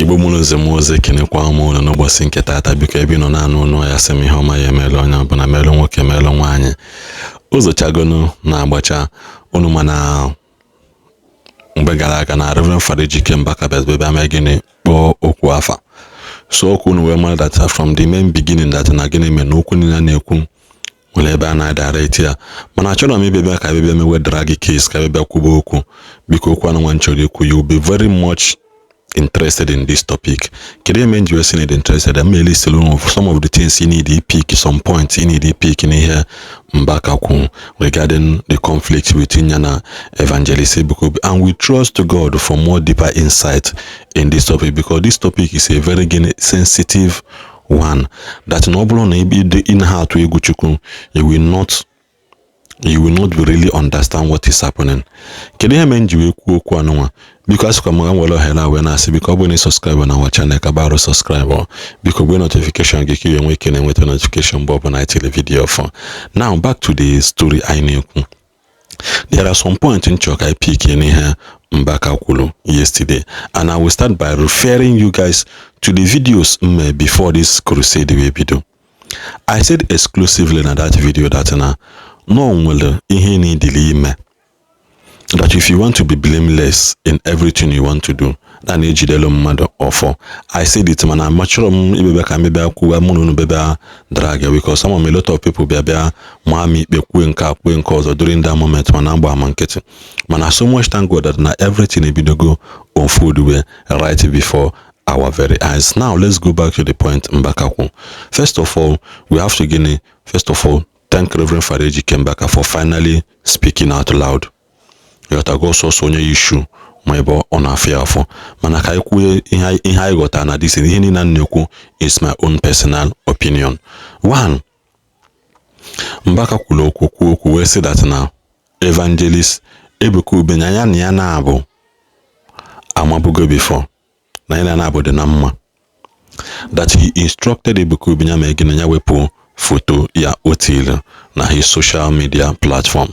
Igbo mụrụ nze m ozi, ekenekwa m unu n'ụbọchị nke taata. Biko, ebe ị nọ na-anụ ọnụ ya, sị m ihe ọma ya emeela onye ọbụla, meelụ nwoke, meelụ nwaanyị. Ụzọ chagonu na-agbacha unu. Mana mgbe gara aga na Reverend Father Ejike Mbaka bịa bịa mee gịnị? Kpọọ okwu afa. So okwu unu wee mara that from the main beginning that na gịnị mere na okwu niile a na-ekwu nwere ebe a na-adirect ya. Mana achọrọ m ịbịa bịa ka bịa mewe drag case, ka bịa kwuba okwu. Biko, okwu anụ nwa m chọrọ ikwu, you will be very much interested in this topic. Kedu eme nji wee sị na interested? M listelu unu some of the things you need pick, some points you need pick n'ihe Mbaka kwu regarding the conflict between ya na Evangelist Ebuka Obi, and we trust God for more deeper insight in this topic, because this topic is a very sensitive one that na ọ bụrụ na ị na atụ egwu Chukwu, you will not really understand what is happening. Kedu ihe mere m ji wee kwuo okwu anụnwa? Biko, asịkwa m nwere ohere a wee na-asị, biko, ọ bụrụ na ị subscribe na our channel, ka barụ subscribe. Biko, gbe notification gị ka ị nwee ike na-enweta notification mgbe ọbụla anyị tiri video ọfọ. Now, back to the story anyị na-ekwu. There are some points m chọrọ ka anyị pick n'ihe Mbaka kwuru yesterday, and I will start by referring you guys to the videos m before this crusade wee bido. I said exclusively na that video that na no nwere ihe niile ime, that if you want to be blameless in everything you want to do, na na-ejidelu mmadụ ọfọ. I said it, mana amachọrọ m ibebe ka mebe kwuwa mụ na unu bebe drag, because some of a lot of people bịa bịa maa m ikpe, kwue nke a, kwue nke ọzọ during that moment, mana agba ama nkịtị. Mana so much thank God that na everything ebidogo unfold well right before our very eyes. Now let's go back to the point Mbaka kwu. First of all, we have to gịnị? First of all, thank Reverend Father Ejike Mbaka for finally speaking out loud. Ịghọtago? Ọsọsọ onye issue ma ebe ọ na-afụ ya afọ. Mana ka anyị kwuo ihe anyị ghọtara na this. Ihe niile m na-ekwu is my own personal opinion. One, Mbaka kwuru okwu, kwuo okwu wee sị that na Evangelist Ebuka Obi na ya na ya na-abụ amabugo before, na ya na ya na-abụ dị na mma, that he instructed Ebuka Obi ya mee gịnị? Ya wepụ foto ya o tiri na his social media platform.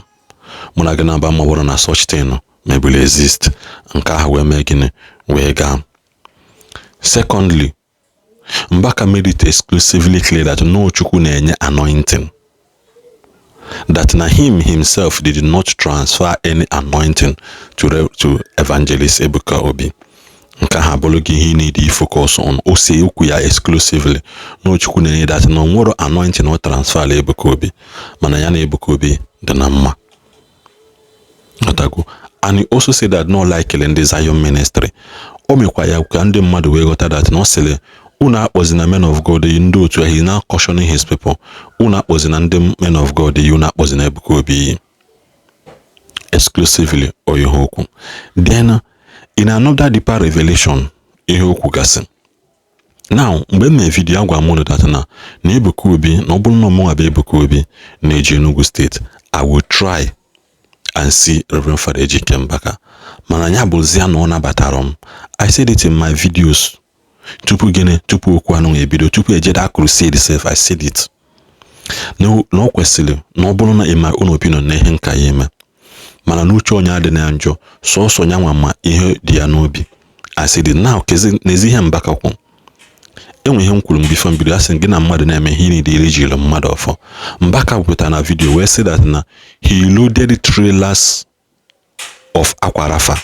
Mụ na gị na-aba ma bụrụ na such thing mebiri exist. Nke ahụ wee mee gịnị? Wee gaa. Secondly, Mbaka made it exclusively clear that no Chukwu na-enye anointing, that na him himself did not transfer any anointing to Evangelist Ebuka Obi. Nke ahụ abụrụ gị ihe ị need focus on. O si okwu ya exclusively na Chukwu na-enye, that na o nwere anointing o transfer la Ebuka Obi, mana ya na Ebuka Obi dị na mma. Ghọtago? And he also said that no like ndị Zion Ministry. O mekwa ya ka ndị mmadụ wee ghọta that na ọ sịrị unu akpọzina men of God yi ndị otu. He now cautioning his people, unu akpọzina ndị men of God yi, unu akpọzina Ebuka Obi yi exclusively. O ihe okwu. Then in another deeper revelation, ihe okwu gasị now, mgbe m mee video, agwa m unu that na Ebuka Obi, na ọ bụrụ na ọmụnwa bụ Ebuka Obi na-eji Enugu State, I will try and see Reverend Father Ejike Mbaka, mana ya bụzie na ọ nabatara m. I said it in my videos tupu gịnị? Tupu okwu anụ ebido, tupu ejeda crusade sef. I said it na ọ kwesịrị na ọ bụrụ na in my own opinion na ihe nka ya eme, mana n'uche onye adị na njọ, sọsọ ya nwa ma ihe dị ya n'obi. I said it. Now, kezi n'ezi ihe Mbaka kwu, enwe ihe m kwuru mgbe ife mbido, asị gị na mmadụ na-eme ihe niile ejiri mmadụ ọfọ. Mbaka pụtara na video wee sị that na he loaded trailers of akwa rafa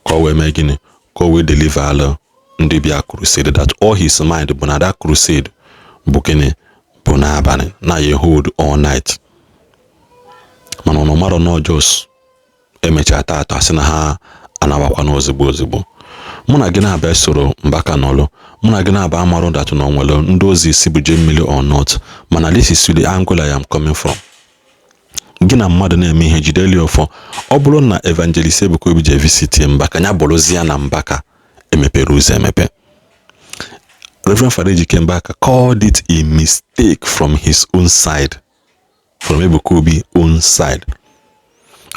ka o wee mee gịnị? Ka o wee deliver ala ndị bịa crusade, that all his mind bụ na that crusade bụ gịnị? Bụ n'abalị na ya hold all night. Mana ọ marọ na just emechaa taata, asị na ha anawakwa n'ozigbo ozigbo. Mụ na gị na-abịa soro Mbaka n'ọlụ, mụ na gị na-aba amarụ that na onwere ndị ozi si bụ jee mmiri or not, mana this is the angle I am coming from. Gị na mmadụ na-eme ihe, jideli ọfọ. Ọ bụrụ na Evangelist Ebuka Obi je visit Mbaka, ya bụrụzie na Mbaka emepere ụzọ emepe. Reverend Father Ejike Mbaka called it a mistake from his own side, from Ebuka Obi own side.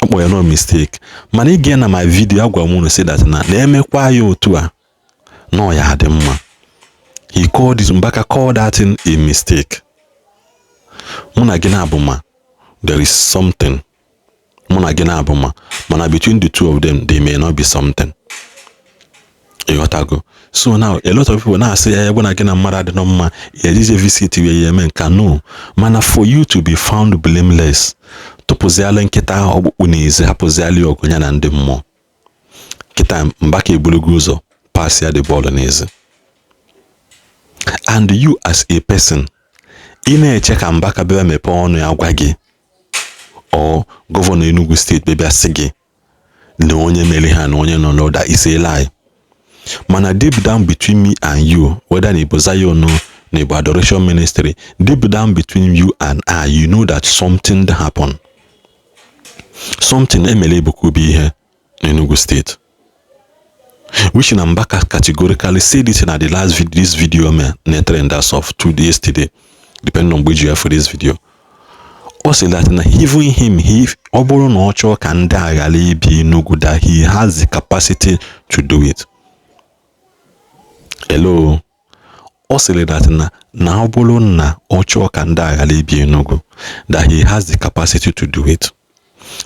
Ọ kpọrọ ya no mistake. Mana ị na my video, agwa m unu say that na na-emekwa ya otu a na ọ ya adị mma. He called it, Mbaka called that thing a mistake. Mụ na gị na-abụ ma there is something, mụ na gị na-abụ ma, mana between the two of them there may not be something. Ịghọtago? So now a lot of people na-asị ya bụ na gị na mmadụ adịnọ mma, ya ejije visit wee ya eme nka no. Mana for you to be found blameless, tụpụziala nkịta ahụ ọkpụkpụ n'ezi, hapụziala ya ọgụ ya na ndị mmụọ. Kịta Mbaka eburugo ụzọ pass ya the ball n'ezi, and you as a person ị na-eche ka Mbaka bịa mepee ọnụ ya gwa gị, ọ gọvanọ Enugu Steeti bịa sị gị na onye mere ha na onye nọ n'ọda is a lie. Mana deep down between me and you, whether na Igbo Zion na Igbo Adoration Ministry, deep down between you and I, you know that something happened, something emere Ebuka Obi ihe n'Enugu Steeti, which na Mbaka categorically said it na the last video, this video me na trend as of 2 days today, depending on mgbe ji ya for this video. Ọ sị that na even him, he, ọ bụrụ na ọ chọọ ka ndị a ghara ibi Enugu, that he has the capacity to do it. Hello? Ọ sịrị that na ọ bụrụ na ọ chọọ ka ndị a ghara ibi Enugu, that he has the capacity to do it.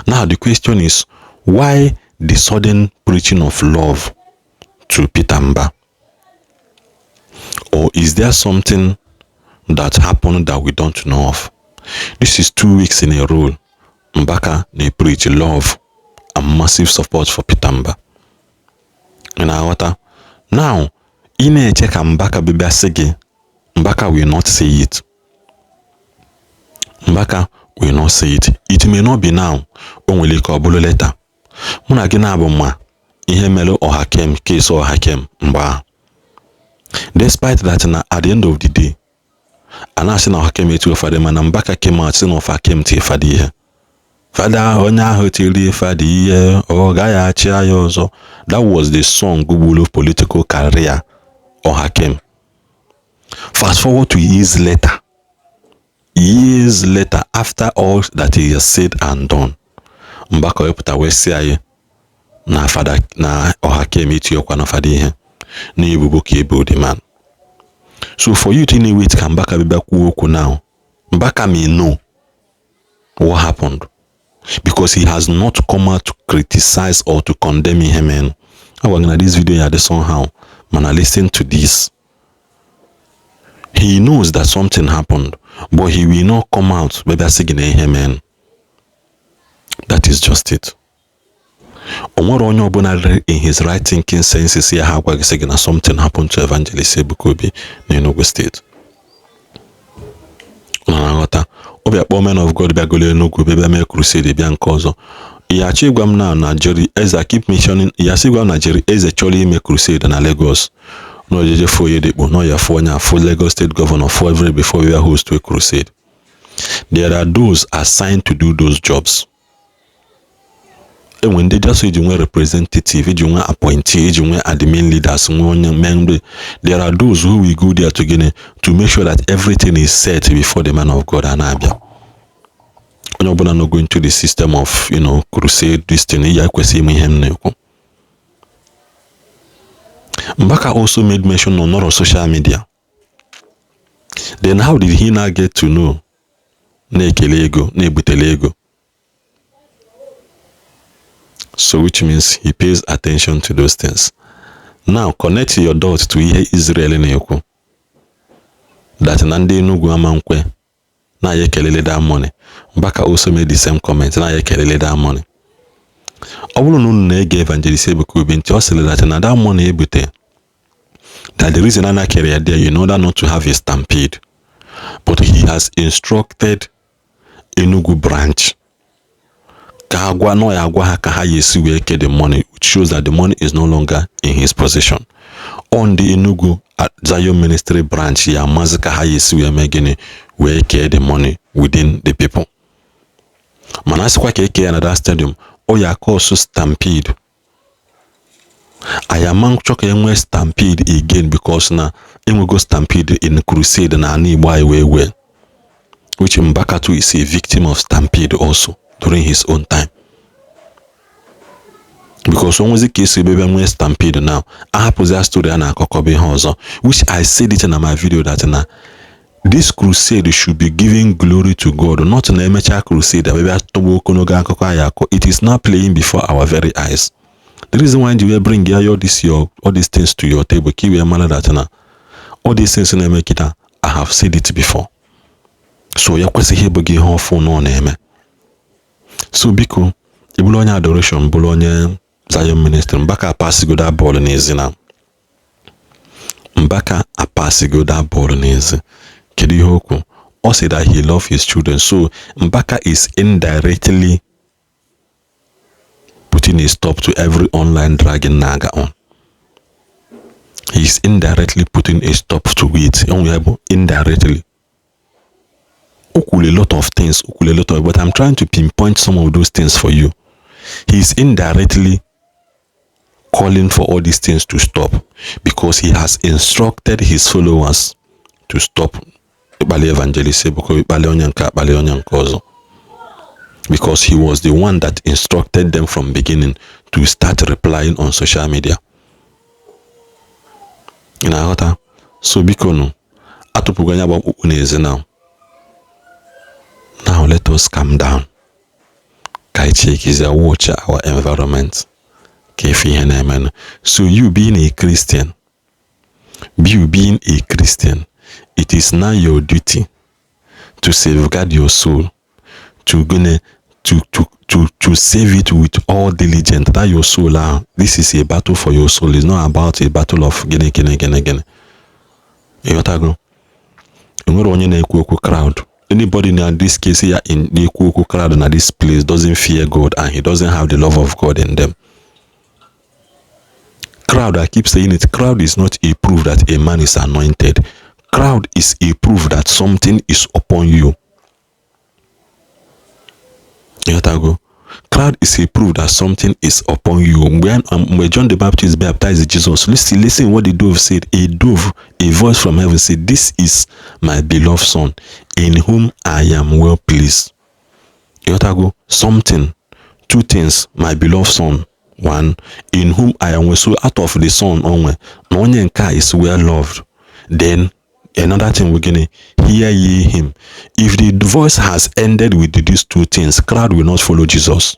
Now the question is, why the sudden preaching of love to Peter Mba? Or is there something that happened that we don't know of? This is 2 weeks in a row Mbaka na-preach love and massive support for Peter Mba. Ị na-aghọta? Now ị na-eche ka Mbaka bịa sị gị. Mbaka will not say it. Mbaka will not say it. It may not be now. O nwere ike ọ bụrụ later. Mụ na gị na-abụ ma ihe mere Ọhakem, case Ọhakem mgbe ahụ. Despite that, na at the end of the day, a na-asị na Ọhakem etu fada, mana Mbaka came out sị na Ọhakem tie fada ihe. Fada onye ahụ tiri fada ihe, ọ gaghị achị ya ọzọ. That was the song gburu political career Ọhakem. Fast forward to years later, years later, after all that he has said and done, Mbaka wepụta wee sị anyị na fada na Ọhakem etinyekwa na fada ihe na ebubo ka ebo the man. So for you to wait ka Mbaka bịa kwuo okwu now, Mbaka may know what happened because he has not come out to criticize or to condemn ihe men. Agwa gị na this video ya dị somehow, mana listen to this. He knows that something happened, but he will not come out bịa sị gị na ihe men. That is just it. O nwere onye ọbụla in his right thinking senses ya ha agwa gị sị gị na something happened to Evangelist Ebuka Obi n'Enugu Steeti. Ọ na-aghọta? Ọ bịa kpọọ men of God bịagolo Enugu bịa bịa mee crusade, bịa nke ọzọ. Ya achọ ịgwa m na Jerry Eze, keep mentioning, ya sị gwa m na Jerry Eze chọrọ ime crusade na Lagos, na ojeje fụ Oyedepo, na ya fụ onye afụ Lagos State Governor for every before we host a crusade. There are those assigned to do those jobs. Enwe ndị just iji nwee representative, iji nwee appointee, iji nwee admin leaders, nwee onye mee ndị. There are those who will go there to gịnị? To make sure that everything is set before the man of God a na-abịa. Onye ọbụla no go into the system of crusade this thing, ya ekwesịghị ime ihe m na-ekwu. Mbaka also made mention on not social media. Then how did he now get to know na-ekele ego, na-ebutele ego? So which means he pays attention to those things. Now connect your dot to ihe Israel na-ekwu that na ndị Enugu ama nkwe na ya ekelele that money. Mbaka also made the same comment na ya ekelele that money. Ọ bụrụ na unu na-ege Evangelist Ebuka Obi ntị, ọ sịrị that na that money ebute, that the reason a na-kere ya there in order not to have a stampede, but he has instructed Enugu branch ka agwa nọ ya agwa ha ka ha ya esi wee ke the money, which shows that the money is no longer in his possession. On the Enugu Zion Ministry branch ya amazi ka ha ya esi wee mee gịnị, wee kee the money within the people. Mana a sịkwa ka eke ya na that stadium, ọ ya cause stampede. Anyị ama nchọ ka enwee stampede again, because na enwego stampede in crusade na ala Igbo anyị wee which Mbaka too is a victim of stampede also during his own time, because onwezi ka esi ebe nwee stampede now, ahapụzi story a na-akọkọba ihe ọzọ, which I said it na my video that na this crusade should be giving glory to God, not na emecha crusade abịa tọgbu ogologo akụkọ anyị akọ. It is now playing before our very eyes. The reason why ji wee bring ya all these things to your table, ka i wee mara that na all these things na-eme kịta, I have said it before, so ya kwesịghị ịbụ gị ihe ọfụ na ọ na-eme. So biko, ị bụrụ onye Adoration, bụrụ onye Zion Ministry, Mbaka apasigo that ball n'ezi. Na Mbaka apasigo that ball n'ezi. Kedu ihe okwu ọ sị? That he love his children. So Mbaka is indirectly putting a stop to every online dragging na-aga on. He is indirectly putting a stop to it. Onwe bụ indirectly o kwuru a lot of things, o kwuru a lot of, but I'm trying to pinpoint some of those things for you. He is indirectly calling for all these things to stop because he has instructed his followers to stop ịkpali Evangelist Ebuka, ịkpali onye nke, akpali onye nke ọzọ, because he was the one that instructed them from beginning to start replying on social media. Ị na-aghọta? So biko nụ, atụpụgo anya bụ ọkpụkpụ n'ezi. Now let us calm down, ka anyị chekizie, watch our environment, ka efe ihe na-emenụ. So you being a Christian, it is now your duty to safeguard your soul, to gonna to save it with all diligence, that your soul ahụ. This is a battle for your soul. It's not about a battle of gịnị gịnị gịnị gịnị. Ịghọtago? Enwere onye na-ekwu okwu crowd. Anybody in this case ya in na-ekwu okwu crowd na this place doesn't fear God and he doesn't have the love of God in them. Crowd, I keep saying it, crowd is not a proof that a man is anointed. Crowd is a proof that something is upon you. Ịghọtago? Crowd is a proof that something is upon you. Mgbe John the Baptist baptized Jesus, listen what the dove said. A dove, a voice from heaven said, "This is my beloved son, in whom I am well pleased." Ịghọtago? Something, two things: my beloved son, one, in whom I am well. So out of the son onwe na onye nke a is well loved. Then another thing, we gonna hear ye him. If the voice has ended with these two things, crowd will not follow Jesus.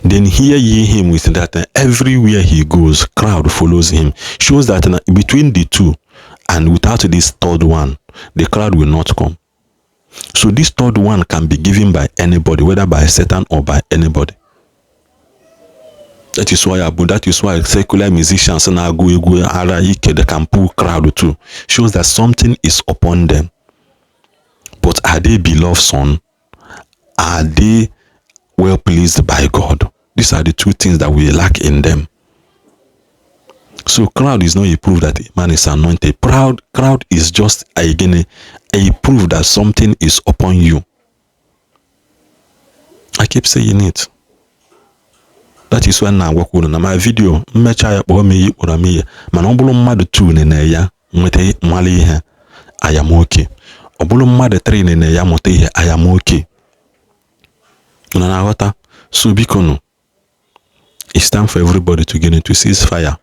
Then hear ye him with that, everywhere he goes, crowd follows him, shows that between the two and without this third one, the crowd will not come. So this third one can be given by anybody, whether by Satan or by anybody. That is why secular musicians na-agụ egwu ara ike, they can pull crowd too. Shows that something is upon them. But are they beloved son? Are they well pleased by God? These are the two things that we lack in them. So crowd is not a proof that a man is anointed. Proud crowd is just again a proof that something is upon you. I keep saying it. That is why na-agwakwa unu na my video mmecha ya, kpọọ m ihe kpọrọ m ihe, mana ọ bụrụ mmadụ 2 nene ya nweta nwale ihe, I am okay. Ọ bụrụ mmadụ 3 nene ya mụta ihe, I am okay. Unu na-aghọta? So biko nụ, it's time for everybody to get into cease fire,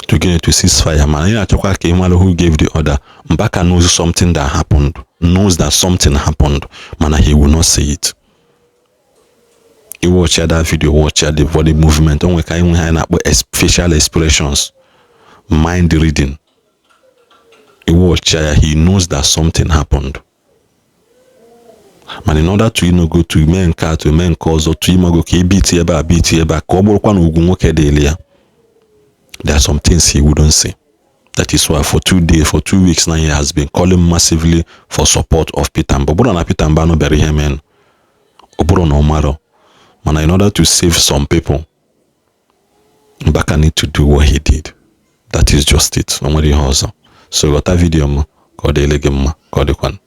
to get into cease fire. Mana ị na-achọkwa ka ị mara who gave the order. Mbaka knows something that happened, knows that something happened, mana he will not say it. You watch that video, watch the body movement. Onwe ka anyị nwe ha na-akpọ facial expressions, mind reading. You watch ya, he knows that something happened, mana in order to go to mee nke a, to mee nke ọzọ, to imago ka ebiti ebe a, biti ebe a, ka ọ bụrụkwa na ugwu nwoke dịrị ya, there are some things he wouldn't say. That is why for 2 days, for 2 weeks now, he has been calling massively for support of Peter Mbah. Ọ bụrụ na Peter Mbah anụbịara ihe men, ọ bụrụ na ọ marọ, mana in order to save some people, Mbaka need to do what he did. That is just it. O nwere ihe ọzọ. So ghọta video m ka ọ dịrị gị mma, ka ọ dịkwanụ.